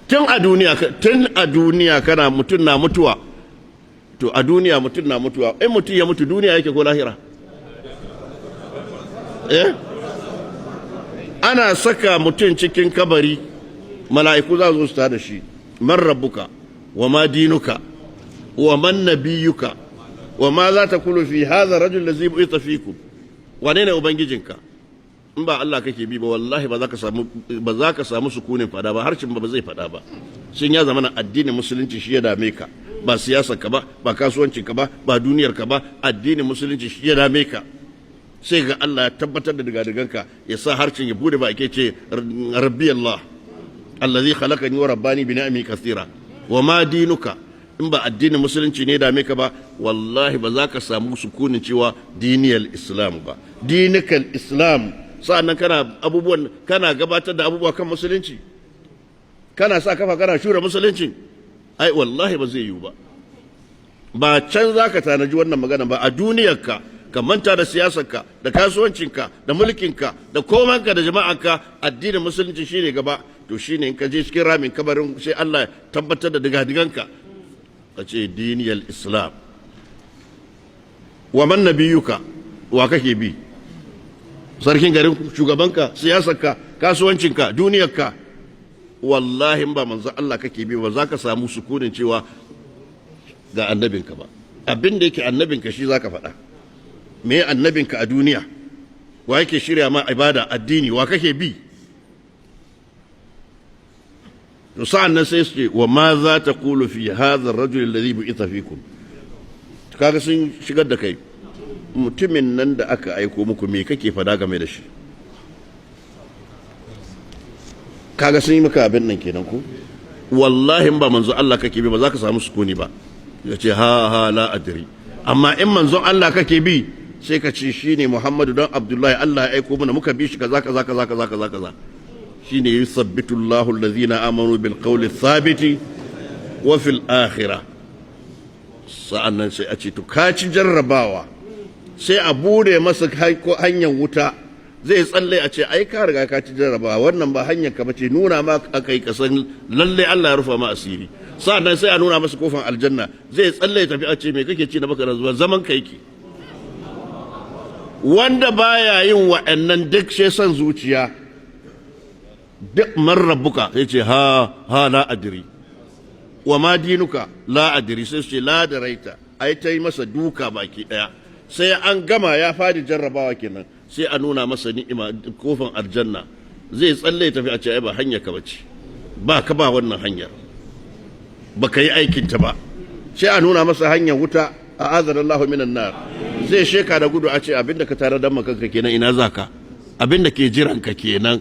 Tun a duniya, tun a duniya kana mutum na mutuwa. To, a duniya mutum na mutuwa. In mutum ya mutu, duniya yake ko lahira? Eh, ana saka mutum cikin kabari, mala'iku za su da shi: من ربك وما دينك ومن نبيك وما za تقول في هذا الرجل الذي بعث فيكم. Wane ne ubangijinka? In ba Allah kake bi ba, wallahi ba za ka samu sukunin fada ba, harshen ba zai fada ba. Shin ya zama na addinin Musulunci shi ya dame ka, ba siyasar ka ba, ba kasuwancin ka ba, ba duniyar ka ba, addinin Musulunci shi ya dame ka, sai ga Allah ya tabbatar da digadiganka, ya sa harshen ya bude ba ake ce: ربي الله الذي خلقني ورباني بنعمه كثيرة. وما دينك? In ba addinin Musulunci ne dame ka ba, wallahi ba za ka samu sukunin cewa ديني الإسلام ba. دينك الإسلام. Sa'annan kana abubuwan, kana gabatar da abubuwa kan Musulunci, kana sa kafa kana shura Musulunci, ai wallahi ba zai yiwu ba. Ba can za ka tanaji wannan magana ba, a duniyarka. Ka manta da siyasarka da kasuwancinka da mulkinka da komanka da jama'anka, addinin Musulunci shine gaba. To, shine in ka je cikin ramin kabarin, sai Allah ya tabbatar da digadiganka, ka ce: ديني الإسلام. ومن نبيك? Wa kake bi? Sarkin garin, shugabanka, siyasarka, kasuwancinka, duniyarka? Wallahi ba manzo Allah kake bi ba, za ka samu sukunin cewa ga annabinka ba. Abin da yake annabinka shi za ka faɗa. Me annabinka a duniya? Wa yake shirya ma ibada, addini? Wa kake bi? To, sa'an nan sai su ce: وماذا تقول في هذا الرجل الذي بعث فيكم? Kaga sun shigar da kai. Mutumin nan da aka aiko muku, me kake fada game da shi? Kaga sun yi maka abin nan kenan ko. Wallahi ba manzo Allah kake bi ba, za ka samu sukuni ba, ya ce: ha ha, لا أدري. Amma in manzon Allah kake bi, sai ka ce shine Muhammadu dan Abdullahi, Allah ya aiko mana, muka bi shi, kaza kaza kaza kaza kaza kaza. Shine يثبت الله الذين آمنوا بالقول الثابت وفي الآخرة. Sa'annan sai a ce: to, ka ci jarrabawa. Sai a bude masa hanyar wuta, zai tsalle, a ce: ai ka riga ka ci jarrabawa, wannan ba hanyar ka bace, nuna ma aka yi kasan lalle Allah ya rufa ma asiri. Sa'annan sai a nuna masa kofar aljanna, zai tsalle ya tafi, a ce: me kake ci na baka zuwa zaman ka yake? Wanda baya yin wa'annan duk, sai son zuciya duk. من ربك? Sai ce: ha ha, لا أدري. وما دينك? لا أدري. Sai ce: لا دريت. Ai ta yi masa duka baki daya. Sai an gama, ya fadi jarrabawa kenan, sai a nuna masa ni'ima, kofan aljanna, zai tsalle tafi, a ce: ai ba hanya ka bace ba, ka ba wannan hanyar, ba ka yi aikin ta ba. Sai a nuna masa hanyar wuta, أعاذنا الله من النار. Zai sheka da gudu, a ce: abinda ka tare dan kanka kenan, ina zaka? Abinda ke jiran ka kenan.